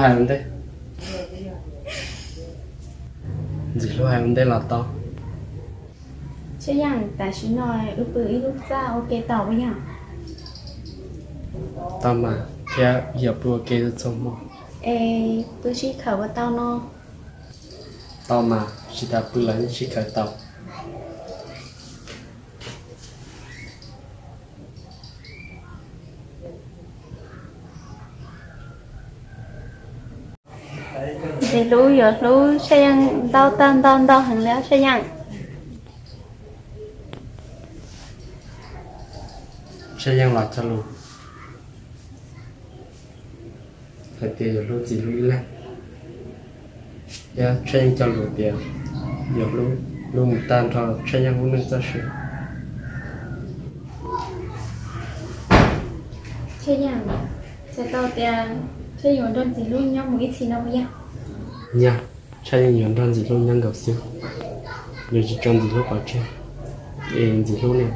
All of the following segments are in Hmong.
Ntej, Ntxim Hlub hais ua ntej los tau. Tshaj Yeej, tam sim no wb pw ib lub txaj ua ke tau puas yog? Tau mas, thiab yog pw ua ke txhua hmo. Es pw sib khawm puas tau no? Tau mas, tsis tas pw los yeej sib khawm tau. Ntxim Hlub yuav hlub Tshaj Yeej ntau tag ntau ntau heev li Tshaj Yeej. Tshaj Yeej los cog lus hais tias yuav hlub Ntxim Hlub ib leeg, thiab Tshaj Yeej cog lus tias yuav hlub, hlub mus tag nrho Tshaj Yeej lub neej txoj sia. Tshaj Yeej, txhais tau tias Tshaj Yeej yuav nrog Ntxim Hlub nyob mus ib txhis no puas yog? Yog, Tshaj Yeej yuav nrog Ntxim Hlub nyob nkaus xwb, yuav tsis tso Ntxim Hlub pov tseg. Es Ntxim Hlub ne?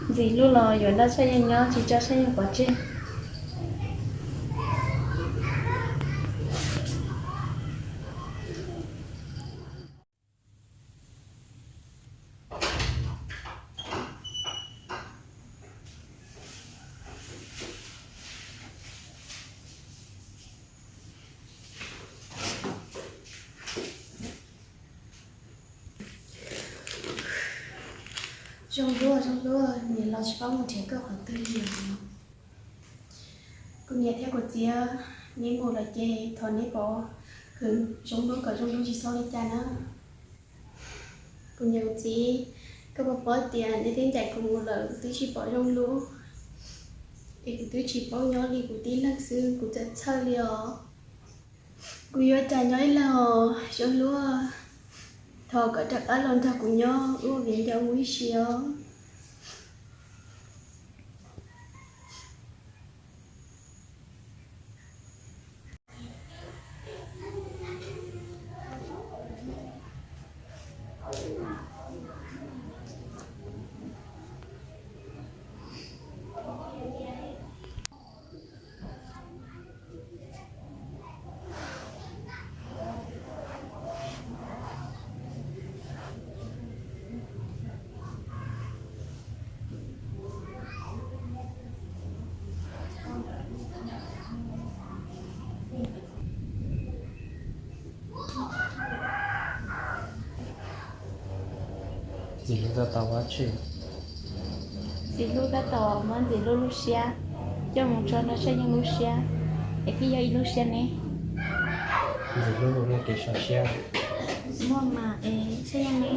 Ntxim Hlub los yuav nrog Tshaj Yeej nyob tsis tso Tshaj Yeej pov tseg. Zoo Hlub, Zoo Hlub, niam los tsis paub mus nrhiav koj qhov twg li os. Kuv niam thiab kuv txiv, neb mus lawm ces thov neb pov hwm Zoo Hlub kom Zoo Hlub tsis txhob li cas na. Kuv niam kuv txiv, koj puas paub tias neb twb ncaim kuv mus lawm kuv twb tsis pom Zoo Hlub, es kuv twb tsis paub nyob li kuv tib leeg xwb kuv txawm txhawj li os. Kuv yuav ua cas nyob ib leeg os Zoo Hlub, thov koj rov qab los nrog kuv nyob ua viv ncaus mus ib sim os. Ntxim Hlub tab tom ua tsi? Ntxim Hlub tab tom muab Ntxim Hlub lub siab coj mus tso nrog Tshaj Yeej lub siab, es thiaj yog ib lub siab ne. Ntxim Hlub muaj kev sov siab. Muaj mas es Tshaj Yeej ne?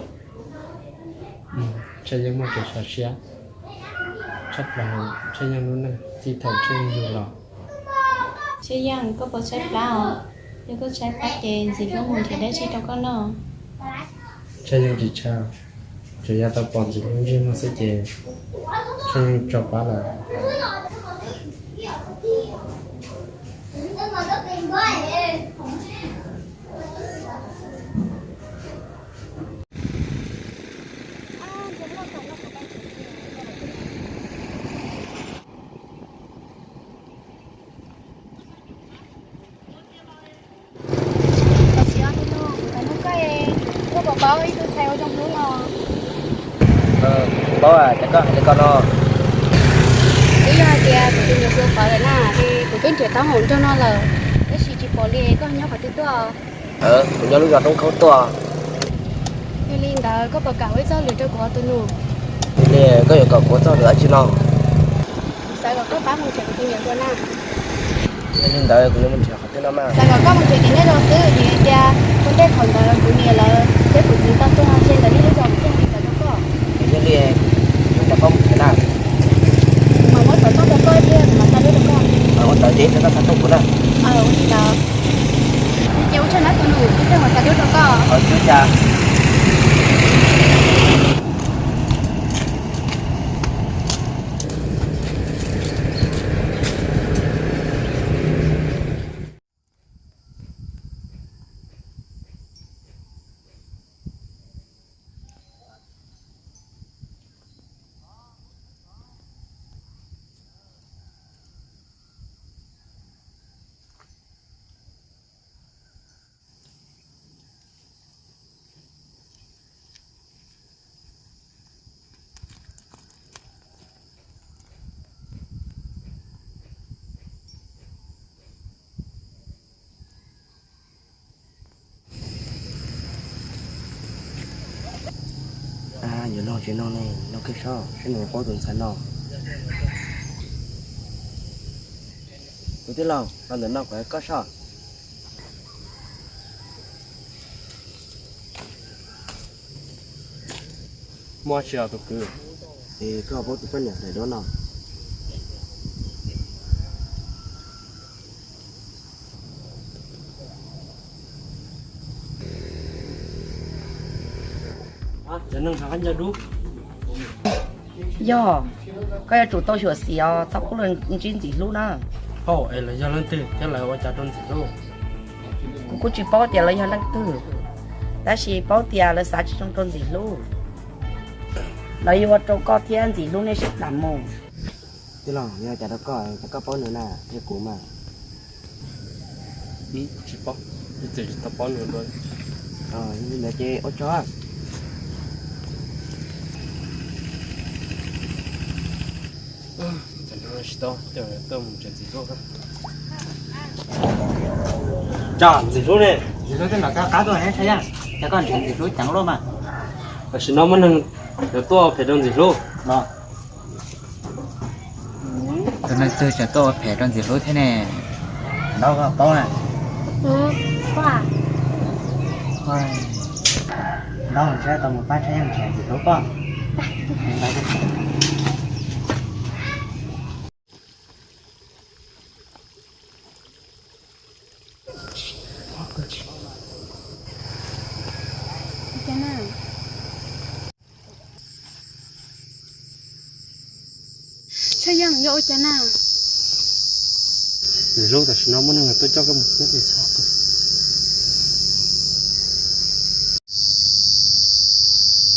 Tshaj Yeej muaj kev sov siab tshaj plaws, Tshaj Yeej lub neej txij thaum Tshaj Yeej yug los. Tshaj Yeej, koj puas tshaib plab os? Yog koj tshaib plab ces Ntxim Hlub mus nrhiav dab tsi rau koj noj. Tshaj Yeej tsis tshaib, tsuas yog tau pom Ntxim Hlub ntsej muag xwb ces Tshaj Yeej tso pab lawm. Koj txiv, kuv hnub no kuv tau nug koj, koj puas paub ib tug ntxhais ua Zoo Hlub no? Paub, cas koj hais li ko no? Twb yog hais tias kuv tus niam hluas pawv lawm na, es kuv twb nrhiav tau hauv nroog no lawm, tab sis tsis pom li, koj nyob qhov twg tuaj? Kuv nyob lub zos Roob Khaub tuaj. Yog li ntawd koj puas kam ua ib txoj lwm rau kuv tus nus? Yog li koj yuav kom kuv ua txoj lwm dab tsi no? Kuv xav kom koj pab mus nrhiav kuv tus niam hluas na. Yog li ntawd kuv yuav mus nrhiav qhov twg no mas? Xav kom koj mus nrhiav tim nej zos xwb, vim tias ua ntej thaum ntawd kuv niam lawv thiab kuv txiv tau tuag tseg ntawm nej lub zos, kuv thiaj li tawm rau koj. Yog li, kuv coj koj mus nrhiav na. Kuv mam muab xov tooj rau koj thiab kuv mam xa duab rau koj. Ua ntawd ces koj xa tuaj kuv na. Ua li ntawd. Ces ua tsaug na tus nus, kuv thiaj mam xa duab rau koj. Ua tsaug. Tsis no ne, no kiag soj, saib nws paub tus ntxhais no. Tus tij laug, los ntawm no kuv hais koj soj. Muaj tsis os tus kwv? Es koj paub tus poj niam daim duab no? Yog, koj yuav tsum tau xyuam xim os, txhob pub lawv ntsib Ntxim Hlub na. Hauj, es lawv yog leej twg thiab lawv ua cas rau Ntxim Hlub? Kuv kuj tsis paub tias lawv yog leej twg, tab sis paub tias lawv xav tsis zoo rau Ntxim Hlub. Lawv yuav ua rau koj thiab Ntxim Hlub nej sib plam mus. Tij laug, yog cas rau koj, cas koj paub nws na, qhia kuv mas. Tsis paub, txawm tsis tau paub nws dua. Yog li ntawd ces ua tsaug. Tsis tau, tuaj mus nrhiav Ntxim Hlub. Tso, Ntxim Hlub ne, Ntxim Hlub twb nram kab qab tuaj ne, Tshaj Yeej, cas koj nrhiav Ntxim Hlub ceev luaj mas. Tam sim no muaj neeg yuav tuaj phem rau Ntxim Hlub no. Tus neeg twg tseem tuaj ua phem rau Ntxim Hlub thiab ne? Ntaub, koj paub na? Ntaub, ntshe tau mus pab Tshaj Yeej nrhiav Ntxim Hlub pob. Tshaj Yeej, yog ua cas na? Ntxim Hlub, tam sim no muaj neeg tuaj coj koj mus nyob tim txog.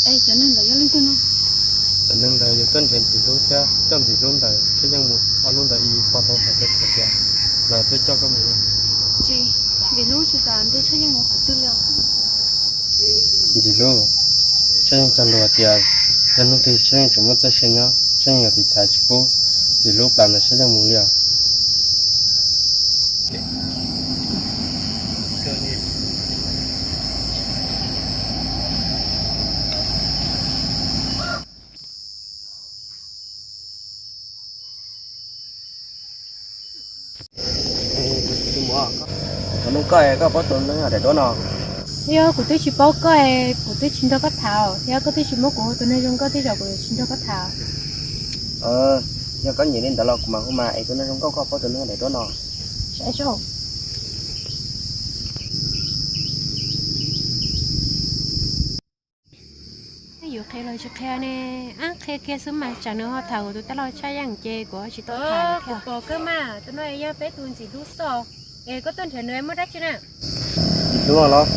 Es cov neeg ntawd yog leej twg no? Cov neeg ntawd yog tuaj nrhiav Ntxim Hlub thiab coj Ntxim Hlub ntawm Tshaj Yeej mus ob hnub ntawd, ib pog tau hais rau kuv tias lawv tuaj coj koj mus. Tsis, Ntxim Hlub tsis kam nrog Tshaj Yeej mus qhov twg li os. Ntxim Hlub, Tshaj Yeej cog lus hais tias yog hnub twg Tshaj Yeej tseem muaj txoj sia nyob, Tshaj Yeej yuav tiv thaiv tsis pub Ntxim Hlub plam ntawm Tshaj Yeej mus li os. Tus muam, koj paub tus neeg daim duab no? Yog kuv twb tsis paub koj, kuv twb tsis nrog koj tham, yog koj twb tsis muab kuv tus neeg zoo nkauj tej zaum kuv tsis nrog koj tham. Yog koj nyiam li ntawd los kuv mam hu mas, es tus neeg zoo nkauj, koj paub tus neeg daim duab no? Yus qhia los tsis qhia ne, ab qhia kiag xwb mas tsam nws ho tham kuv tus tij laug Tshaj Yeej ces kuv tsis tau tham. Kuv pom kawg mas, tus no yog peb tus Ntxim Hlub xwb, es koj tuaj nrhiav nws muaj dab tsi na? Ntxim Hlub los,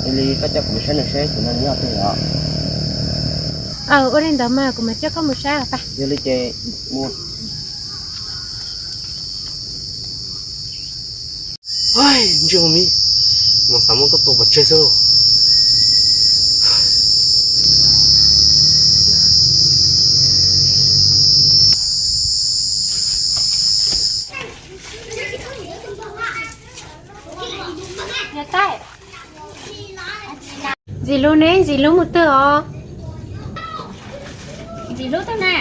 yog li koj coj kuv mus saib nws seb tus no nws yog twg os. Aw, ua li ntawd mas kuv mam coj koj mus saib os. Yog li ces mus. Ntsej muag me, mas xav muab koj tua pov tseg xwb. Ntxim Hlub ne, Ntxim Hlub mus twg os? Ntxim Hlub twg na?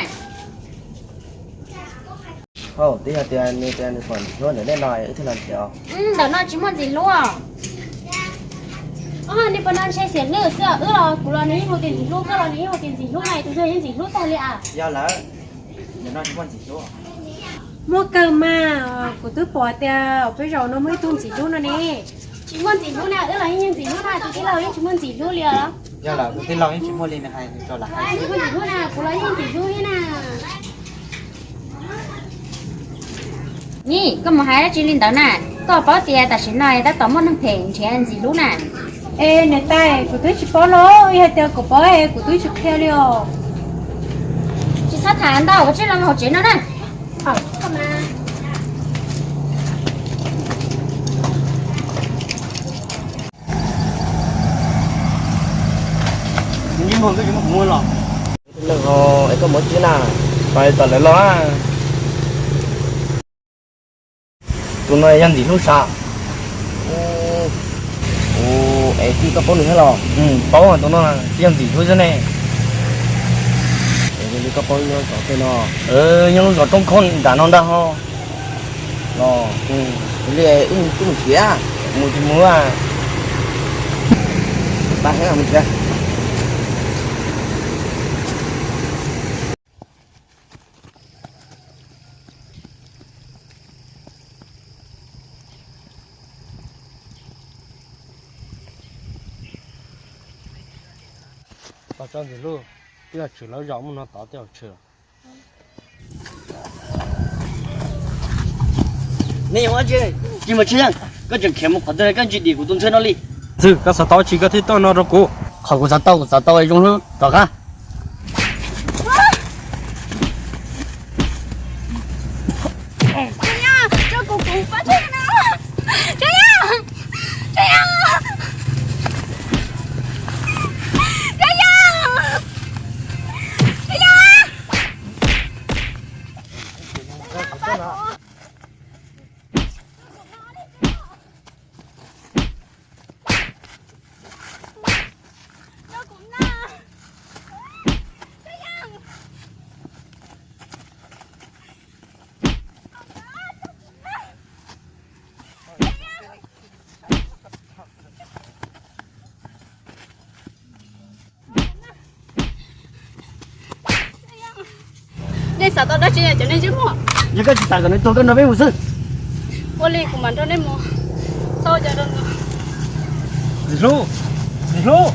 Hauj, twb yog tias nws tias nws pom Ntxim Hlub ntawm nej no wb thiaj los nrhiav. Ntawm no tsis muaj Ntxim Hlub os. Os, nws puas no ntshe xiam lwj xwb, wb los kuv los nws yeej hu tias Ntxim Hlub, koj los nws yeej hu tias Ntxim Hlub na, tus twg yeej Ntxim Hlub tag li as. Yog lawm, ntawm no tsis muaj Ntxim Hlub. Muaj kawg mas, kuv twb pom tias peb zaum no muaj ib tug Ntxim Hlub no ne. Tsis muaj Ntxim Hlub na, wb los yeej Ntxim Hlub na, tus tij laug yeej tsis muaj Ntxim Hlub li os. Yog lawm, tus tij laug yeej tsis muaj li, nws hais nws rau lawv hais. Tsis muaj Ntxim Hlub na, kuv los yeej Ntxim Hlub li na. Nyi, koj mus hais dab tsi li ntawd na? Koj paub tias tam sim no tab tom muaj neeg phem nrhiav Ntxim Hlub na. Es niam tais, kuv twb tsis paub los, yog hais tias kuv paub es kuv twb tsis qhia li os. Tsis txhob tham ntau, ua tsaug los mus hauv tsev no na. Neeg ho es koj mus tsis na, pais tom lawv los. Tus no yog Ntxim Hlub sav. Es tij koj paub nws thiab los? Paub, tus no yog Ntxim Hlub xwb ne. Nws koj paub nyob zos twg no? Nyob lub zos Roob Khoob nram no ntag ho. Los, li wb mus siav, mus tsis mus? Pab heev mus siav. Tau tso ntxiv lauj, twb yog tshwm lawv zos mus no tod tej zaum tshwm. Nej ua dab tsi? Tsis muaj tsis yeej, koj tseem khiav mus qhov twg koj tsis dim kuv tus ntxhais no li? Ntxwg, koj xav tau dab tsi koj thiaj tuaj no rau kuv? Qhov kuv xav tau kuv xav tau zoo hlub rov qab. Nej xav tau dab tsi cov neeg ntsej muag? Yog koj tsis xav kom nws tuag koj nrog peb mus xwb. Ua li kuv mam nrog nej mus. Txhob ua cas rau nws. Ntxwg Hlub, Ntxwg Hlub.